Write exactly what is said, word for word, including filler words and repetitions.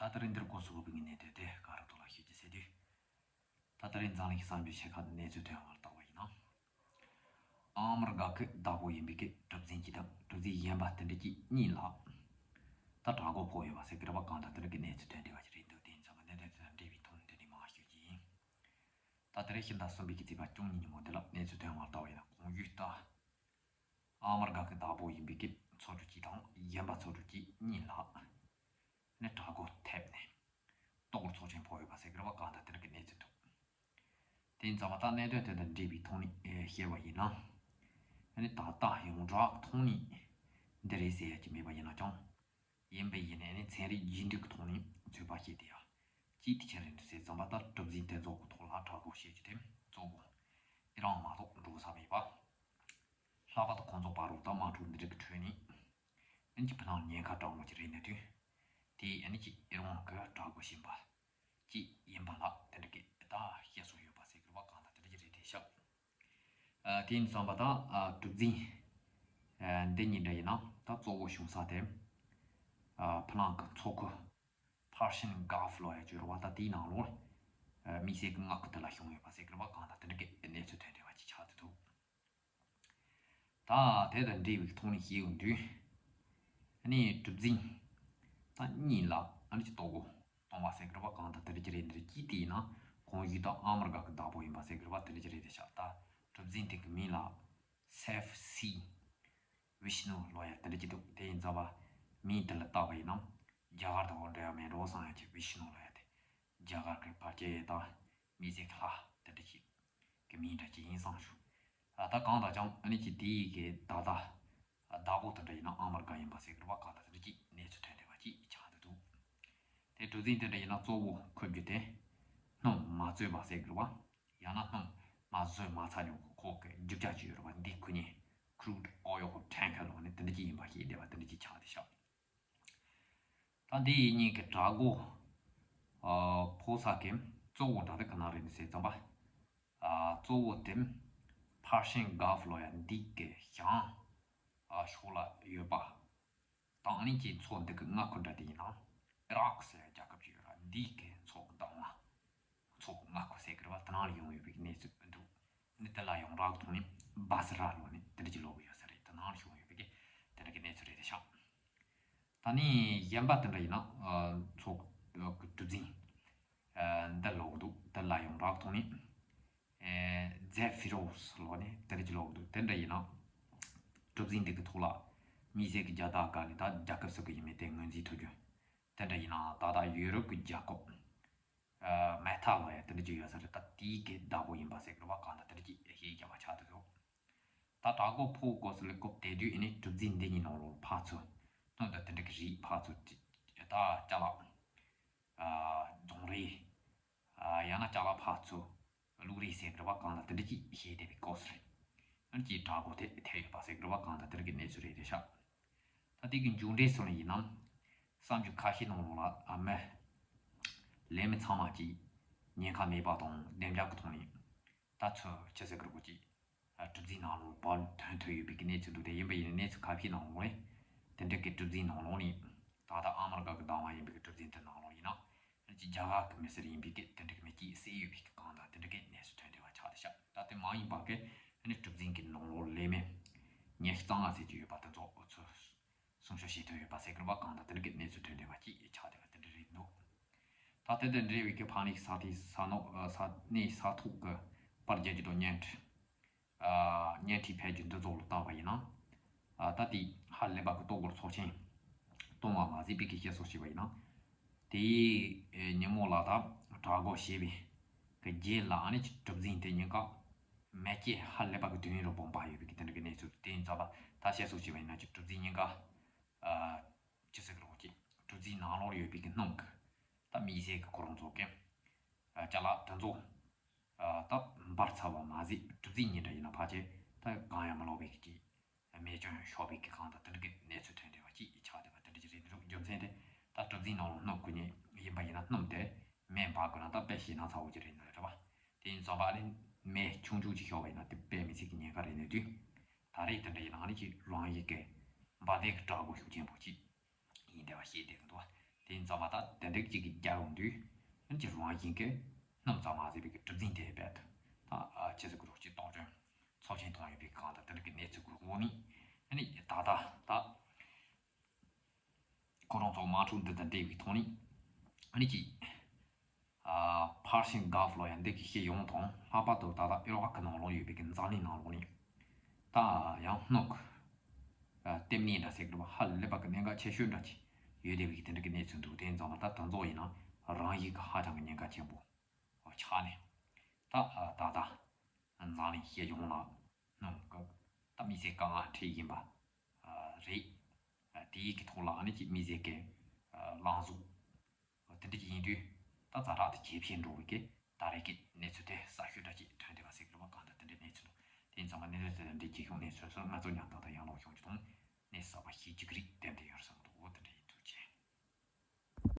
ད་ལྟ་རིང་འདིར་གོ་སོགས་པའི་གནས་དོན་དེ་ག་རེ་ཐོག་ལ་ཤོད་ཀྱི་ཟེར་དུས། ད་ལྟ་རིང་འཛམ་གླིང་གི་གསར་འགྱུར་ཆེ་ཁག་ཏུ་གནས་ཚུལ་ཐོན་པར་བལྟས་པ་ཡིན་ན། ཨ་མི་རི་ཀ་གི་བདག་པོ་ཡིན་པའི་གི་གྲུ་གཟིངས་གཅིག་དང་གྲུ་གཟིངས་གཞན་པ་དེ་འདྲ་གཅིག་གཉིས་ལ། ད་དྲག་རྒོལ་ཕོག་ཡོད་པ་ཟེར་གི་རེད་པ། གང་ལྟར་དེ་འདྲ་གི་གནས་ཚུལ་ཐོན་བསྡད་པ་ཞིག་རེད་འདུག་དེ་ཡིན་ཙང་གནད་དོན་དེ་དང་འབྲེལ་བའི་ཐོག་ནས་འདི་ནས་མར་ཞུ་རྒྱུ་ཡིན། ད་དེ་རིང་ཕྱི་ཟླ་གསུམ་པའི་གི་ཚེས་པ་བཅུ་གཉིས་ཉིན་མོ་འདི་ལ་གནས་ཚུལ་ཐོན་པར་བལྟས་པ་ཡིན་ན། གོང་ཞུས་ལྟར། ཨ་མི་རི་ཀ་གི་བདག་པོ་ཡིན་པའི་གི་ཚོགས་གྲུ་གཅིག་དང་གཞན་པ་ཚོགས་གྲུ་གཅིག་གཉིས་ལ་ནི་དྲག་རྒོལ་ཐེབས་ནས་ལྟོ་གོས་ཚོགས་ཆེན་ཕོག་ཡོད་པ་ཟེར་གི་རེད་པ། གང་ལྟར་དེ་འདྲ་གི་གནས་ཚུལ་འདུག་དེ་ཡིན་ཙང་མ་ད་གནད་དོན་དེ་དང་འབྲེལ་བའི་ཐོག་ནས་ཨེ་བཤད་པ་ཡིན་ན། ཨ་ནི་ད་ལྟ་ཡོངས་གྲགས་ཐོག་ནས་འདི་རེད་ཟེར་ཡ་གི་མེད་པ་ཡིན་ན་ཀྱང་། ཡིན་པས་ཡིན་ནས་ནི་ཚན་རིག་རྒྱུན་སྒྲིག་གི་ཐོག་ནས་ཚོད་དཔག་བྱས་ཏེ་ཡ། གཅིག་དེ་ཆ་རེད་འདུག་ཟེར་ཙམ་པ་ལྟར་གྲུ་གཟིངས་དེ་ཚོ་གི་ཐོག་ལ་དྲག་རྒོལ་བྱེད་རྒྱུ་དེ་གཙོ་བོ་ཨི་རན་མ་གཏོགས་འགྲོ་ས་མེད་པ། ལྷག་པར་དུ་ཁོང་ཚོ་བར་རུ་དང་དམག་འཁྲུག་འདི་རིགས་ཀྱི་ཁྲོད་ནས་ཨ་ནི་ཅིག་ཕི་ནང་ཉེན་ཁ་དྲག་མོ་ཅིག་རེད་འདུག་དུས། དེ་ཨ་ནི་ཅིག་ཨི་རན་གི་དྲག་རྒོལ་བྱེད་པ་ཅིག་ཡིན་པ་ལ་དེ་འདྲ་གི་ད་བཤད་སྲོལ་ཡོད་པ་ཟེར་གི་རེད་པ། གང་ལྟར་དེ་འདྲ་ཅིག་རེད་དེ་ཤག་ཨ་དེ་ཡིན་ཙང་པ་ད་ཨ་གྲུ་གཟིངས་ཨ་འདི་གཉིས་འདྲ་ཡིན་ན་ད་གཙོ་བོ་བྱུང་ས་དེ་ཨ་ཕི་ནང་གི་མཚོ་ཁུལ་Persian Gulf ལོ་ཡ་བརྗོད་རོགས་པ། ད་དེའི་ནང་ལོགས་ཨ་དམིགས་བསལ་གྱི་མངའ་ཁུལ་དེ་ལ་བྱུང་ཡོད་པ་ཟེར་གི་རེད་པ། གང་ལྟར་དེ་འདྲ་གི་གནས་ཚུལ་ཐོན་བསྡད་པ་ཅིག་ཆགས་བསྡད་འདུག་ད་དེ་དང་འབྲེལ་བའི་ཐོག་ནས་བཤད་ཡོང་དུས། ཨ་ནི་གྲུ་གཟིངས་ད་གཉིས་ལ་ཨ་ནི་ཅིག་ལྟོ་གོས་གཏོང་བ་ཟེར་གི་རེད་པ། གང་ལྟར་དེ་འདྲ་ཅིག་རེད། འདི་རིགས་ཀྱིས་དེ་ཡིན་ན་གོང་ཞུས་ལྟར་ཨ་མི་རི་ཀ་གི་བདག་པོ་ཡིན་པ་ཟེར་གི་རེད་པ། དེ་འདྲ་ཅིག་རེད་དེ་ཤག་ད་གྲུ་གཟིངས་དེ་གི་མིང་ལ་Safe Sea Vishnu ལོ་ཡ་དེ་འདྲ་ཅིག་འདུག་དེ་ཡིན་ཙང་པ་མིང་དེ་ལ་བཏགས་པ་ཡིན་ན་རྒྱ་གར་དང་འདྲ་ཡ་མེད་འགྲོ་བསམ་ཡ་ཅིག Vishnu ལོ་ཡ་དེ་རྒྱ་གར་གི་ཕལ་ཆེར་ད་མི་ཚེ་གི་ལྷ་དེ་འདྲ་ཅིག་གི་མིང་འདྲ་ཅིག་ཡིན་བསམ་བྱུང་། ཨ་ད་གང་ལྟར་ཀྱང་ཨ་ནི་ཅིག་དེའི་གི་ད་ལྟ་བདག་པོ་དེ་འདྲ་ཡིན་ན་ཨ་མི་རི་ཀ་ཡིན་པ་ཟེར་གི་རེད་པ། གང་ལྟར་དེ་འདྲ་ཅིག་གནས་ཚུལ་ཐོན་བསྡད་པ་ཅིག་ཆགས་བསྡད་འདུག་དེ་གྲུ་གཟིངས་དེ་འདྲ་ཡིན་ན་གཙོ་བོ་འཁོར་རྒྱུ་དེ་སྣུམ་མ་བཟོས་པ་ཟེར་གི་རེད་པ། ཡང་ན་སྣུམ་མ་བཟོས་མ་ཚར་མྱོང་གི་ཁོག་གི་རྒྱུ་ཆ་ཅིག་ཡོད་རེད་པ། འདི་ཁོ་ནི་Crude Oil Tanker ལོ་ནི་དེ་འདྲ་ཅིག་ཡིན་པ་ཤེས་བསྡད་པ་དེ་འདྲ་ཅིག་ཆགས་བསྡད་ཤག་ད་འདི་ཡིན་གཉིས་ཀྱི་དྲག་རྒོལ་ཨ་ཕོག་ས་གི་གཙོ་བོ་འདྲ་དེ་ག་ན་རེད་ཟེར་ཙམ་པ། ཨ་གཙོ་བོ་དེ་Persian Gulf ལོ་ཡ་འདི་གི་བྱང་ཨ་ཕྱོགས་ལ་ཡོད་པ་དང་། ཨ་ནི་ཅིག་མཚོ་འདི་གི་མངའ་ཁུལ་འདྲ་དེ་ཡིན་ན་ཨི་རག་ཟེར་རྒྱལ་ཁབ་ཅིག་ཡོད་ར། འདི་གི་མཚོ་གི་འདབ་མ་མཚོ་གི་མངའ་ཁུལ་ཟེར་གི་རེད་པ། དེ་ནང་ལ་ཡོང་ཡོད་པའི་གནས་ཚུལ་འདུག་ནི་དེ་ལ་ཡོངས་གྲགས་ཐོག་ནས་སྦ་སི་ར་ལོ་ནི་དེ་འདྲ་ཅིག་ལབ་གི་ཡོད་ས་རེད། དེ་ནང་ལ་བྱུང་ཡོད་པའི་གི་དེ་འདྲ་གི་གནས་ཚུལ་རེད་དེ་ཤག་ད་ནི་གཞན་པ་དེ་འདྲ་ཡིན་ན་ཨ་མཚོ་གི་གྲུ་གཟིངས་ཨ་འདི་ལབ་གི་འདུག་དེ་ལ་ཡོངས་གྲགས་ཐོག་ནས་ཨ་Zephyrus ལོ་ནི་དེ་འདྲ་ཅིག་ལབ་གི་འདུག་དེ་འདྲ་ཡིན་ན་གྲུ་གཟིངས་འདི་གི་ཐོག་ལ་དམིགས་བསལ་གྱི་རྒྱལ་དར་བཀལ་ནས་ད་རྒྱལ་ཁབ་སུ་གི་ཡིན་མིན་དེ་ངོས་འཛིན་ཐུབ་རྒྱུ་དེ་འདྲ་ཡིན་ན་ད་ལྟ་ཡུ་རོབ་ཀྱི་རྒྱལ་ཁབ་ཨ་མལ་ཏ་ལོ་ཡ་དེ་འདྲ་ཅིག་ཡོད་ས་རེད། ད་དེའི་གི་བདག་པོ་ཡིན་པ་ཟེར་གི་རེད་པ། གང་ལྟར་དེ་འདྲ་ཅིག་ཤེས་རྒྱ་བ་ཆགས་འདུག་ད་དྲག་རྒོལ་ཕོག་གོ་སི་ལི་སྐོབ་དེ་དུས་ཨ་ནི་གྲུ་གཟིངས་འདི་གཉིས་ནང་ལོགས་ཕར་ཚུར་སྣུམ་དང་དེ་འདྲ་གི་རིགས་ཕར་ཚུར་ད་ཅ་ལག་ཨ་རྫོང་རིགས་ཨ་ཡང་ན་ཅ་ལག་ཕར་ཚུར་བླུགས་རིགས་ཟེར་གི་རེད་པ། གང་ལྟར་དེ་འདྲ་ཅིག་ཤེས་བསྡད་པའི་སྐབས་སུ་རེད། ཨ་ནི་ཅིག་དྲག་རྒོལ་དེ་ཐེབས་ཡོད་པ་ཟེར་གི་རེད་པ། གང་ལྟར་དེ་འདྲ་གི་གནས་ཚུལ་རེད་དེ་ཤག་ད་དེ་གི་མཇུག་འབྲས་སོགས་ལ་ཡིན་ན། གསར་འགྱུར་ཁ་ཤས་ནང་ལོགས་ལ་ཨ་མའི་ལས་མི་ཚང་མ་ཅིག་ཉེན་ཁ་མེད་པ་དང་བདེ་འཇགས་ཀྱི་ཐོག་ནས་ད་ཚོད་ཆེ་ཟེར་གི་རེད་པ། ཅིག་གྲུ་གཟིངས་ནང་ལོགས་བར་ཐོན་ཐུབ་ཡོད་པའི་གི་གནས་ཚུལ་འདུག་དེ་ཡིན་པ་ཡིན་ན་གནས་ཚུལ་ཁ་ཤས་ནང་ལོགས་ནས་དེ་འདྲ་གི་གྲུ་གཟིངས་ནང་ལོགས་ནས་ད་ལྟ་ཨ་མི་རི་ཀ་གི་བདག་དབང་ཡིན་པའི་གི་གྲུ་གཟིངས་དེ་ནང་ལོགས་ཡིན་ན། ཅིག་རྒྱ་གར་གི་མི་སེར་ཡིན་པའི་གི་དེ་འདྲ་གི་མི་གཅིག་བསད་ཡོད་པའི་གི་གང་ལྟར་དེ་འདྲ་གི་གནས་ཚུལ་ཐོན་བསྡད་པ་ཆགས་བསྡད་ཤག་ད་དེ་མ་ཡིན་པ་གི་ཨ་ནི་གྲུ་གཟིངས་གི་ནང་ལོགས་ལས་མི་ཉི་ཤུ་རྩ་ལྔ་ཙམ་ཅིག་ཡོད་པ་དེ་ཚོ་འུ་ཚོས་སྲུང་སྐྱོབ་བྱེད་ཐུབ་ཡོད་པ་ཟེར་གི་རེད་པ། གང་ལྟར་དེ་འདྲ་གི་གནས་ཚུལ་ཐོན་བསྡད་པ་ཅིག་ཆགས་བསྡད་པ་དེ་འདྲ་རེད་འདུག་ད་དེ་དང་འབྲེལ་བའི་གི་ཕ་ནས་ས་ཐིག་ས་ནོ་ས་གནས་ས་ཐོག་གི་པར་རྒྱག་རྒྱུ་དང་བརྙན་འཕྲིན་ཨ་བརྙན་འཕྲིན་ཕེབས་རྒྱུ་འདི་ཚོ་ལ་བལྟས་པ་ཡིན་ན། ཨ་ད་དེ་ཧ་ལས་པ་གི་ལྟོ་གོས་ཚོགས་ཆེན་གཏོང་བ་མ་ཟད་པའི་གི་བཤད་སྲོལ་བྱས་པ་ཡིན་ན། དེའི་ཨེ་ཉིན་མོ་ལ་ད་དྲག་རྒོལ་བྱས་པའི་གི་རྗེས་ལ་ཨ་ནི་ཅིག་གྲུ་གཟིངས་དེ་གཉིས་ཀ་མེ་ལྕེ་ཧ་ལས་པ་གི་དུས་ཡུན་རིང་པོ་འབར་ཡོད་པའི་གི་དེ་འདྲ་གི་གནས་ཚུལ། དེ་ཡིན་ཙང་པ་ད་བཤད་སྲོལ་བྱས་པ་ཡིན་ན་ཅིག་གྲུ་གཟིངས་གཉིས་ཀ་ཨ་ཅི་ཟེར་གི་རེད་པ། ཅིག་གྲུ་གཟིངས་ནང་ལོགས་ཡོད་པའི་གི་སྣུམ་གི་ད་དམིགས་བསལ་གི་ཁོ་རང་ཚོ་གི་ཨ་ཅ་ལག་དེ་ཚོ་ཨ་ད་འབར་ཚར་བ་མ་ཟད་གྲུ་གཟིངས་གཉིས་འདྲ་ཡིན་ན་ཕལ་ཆེར་ད་གང་ཡང་མི་ལོག་པའི་གི་ཅིག་རྨས་སྐྱོན་ཤོར་བའི་གི་གང་ལྟར་དེ་འདྲ་གི་གནས་ཚུལ་ཐོན་བསྡད་པ་ཅིག་ཆགས་བསྡད་པ་དེ་འདྲ་ཅིག་རེད་འདུག་རྒྱུ་མཚན་དེ་ད་གྲུ་གཟིངས་ནང་ལོགས་སྣུམ་དགོས་ངེས་ཡིན་པ་ཡིན་ན་སྣུམ་དེ་མེ་འབར་དགོས་ན་ད་དཔེ་ཞེད་སྣང་ཚ་བོ་ཅིག་རེད་འདུག་རེད་པ། དེ་ཡིན་ཙང་པ་ཨ་ནི་མེ་ཆུང་ཆུང་ཅིག་ཤོར་བ་ཡིན་ན་དེ་དཔེ་མི་སྲིད་གི་ཉེན་ཁ་རེད་ནས་དུས། ད་རེས་དེ་འདྲ་ཡིན་ན་ཨ་ནི་ཅིག་རང་ཡིན་གི་འབར་མདེལ་གི་དྲག་རྒོལ་ཤུགས་ཆེན་པོ་ཅིག་ཡིན་བསྡད་པ་ཤེས་བསྡད་གི་འདུག་དེ་ཡིན་ཙང་མ་ད་དེ་འདྲ་ཅིག་གི་རྒྱལ་ཡོང་དུས་ཨ་ནི་ཅིག་རང་བཞིན་གྱི་སྣུམ་གཙང་མ་ཟེར་བའི་གི་གྲུབ་འཛིན་དེ་རྦད་དེ་ད་ཨ་ཆི་ཟེར་གི་རོགས་ཅིག་སྟོང་བཅོས་ཚབས་ཆེན་གཏོང་ཡོད་པའི་སྒང་དང་དེ་འདྲ་གི་གནས་ཚུལ་གི་འོག་ནས་ཨ་ནི་ད་ལྟ་ད་ཁོ་རང་ཚོ་དམག་འཁྲུག་འདི་དང་འབྲེལ་བའི་ཐོག་ནས་ཨ་ནི་ཅིག་ཨ་Persian Gulf ལོ་ཡང་འདི་གི་ཤེས་ཡོང་དང་ལྷག་པར་དུ་ད་ལྟ་ཨི་རག་གི་ནང་ལོགས་ཡོད་པའི་གི་འཛམ་གླིང་ནང་ལོགས་ནས་ད་ཡང་སྣུམ་གི་ལྟེ་གནས་འདྲ་ཟེར་གི་རེད་པ། ཧ་ལས་པ་གི་གནད་འགག་ཆེ་ཤོས་འདྲ་ཅིག་ཡོད་བསྡད་པའི་གི་དེ་འདྲ་གི་གནས་ཚུལ་འདུག་དེ་ཡིན་ཙང་མ་ད་དེ་ཚོ་ཡིན་ན་རང་བཞིན་གི་ཧ་ཅང་གི་ཉེན་ཁ་ཆེན་པོ་ཆགས་ནས་ད་ད་ལྟ་འཛམ་གླིང་ཤེས་ཡོང་ལ་སྣུམ་གི་ད་དམིགས་བསལ་དཀའ་ངལ་འཕྲད་ཡིན་པ་རེད། དེའི་གི་ཐོག་ལ་ཨ་ནི་ཅིག་དམིགས་བསལ་གི་ལངས་གཟུགས་དེ་འདྲ་ཅིག་ཡིན་དུས་ད་ཛ་དྲག་ཏུ་ཇེ་ཆེར་འགྲོ་བའི་གི་ད་རེས་ཀྱི་གནས་ཚུལ་དེ་གསར་ཤོས་འདྲ་ཅིག་ཐོན་བསྡད་པ་ཟེར་གི་རེད་པ། གང་ལྟར་དེ་འདྲའི་གནས་ཚུལ་འདུག་དེ་ཡིན་ཙང་མ་གནས་ཚུལ་དེ་འདྲའི་རྒྱལ་ཁྱོན་གནས་ཚུལ་སོགས་ང་ཚོ་ཉམས་ཐག་ཏུ་ཡང་ལོག་ཤོང་རྒྱུ་དང་གནས་གསར་པ་ཤེས་རྒྱུ་གི་རིགས་ཏན་ཏན།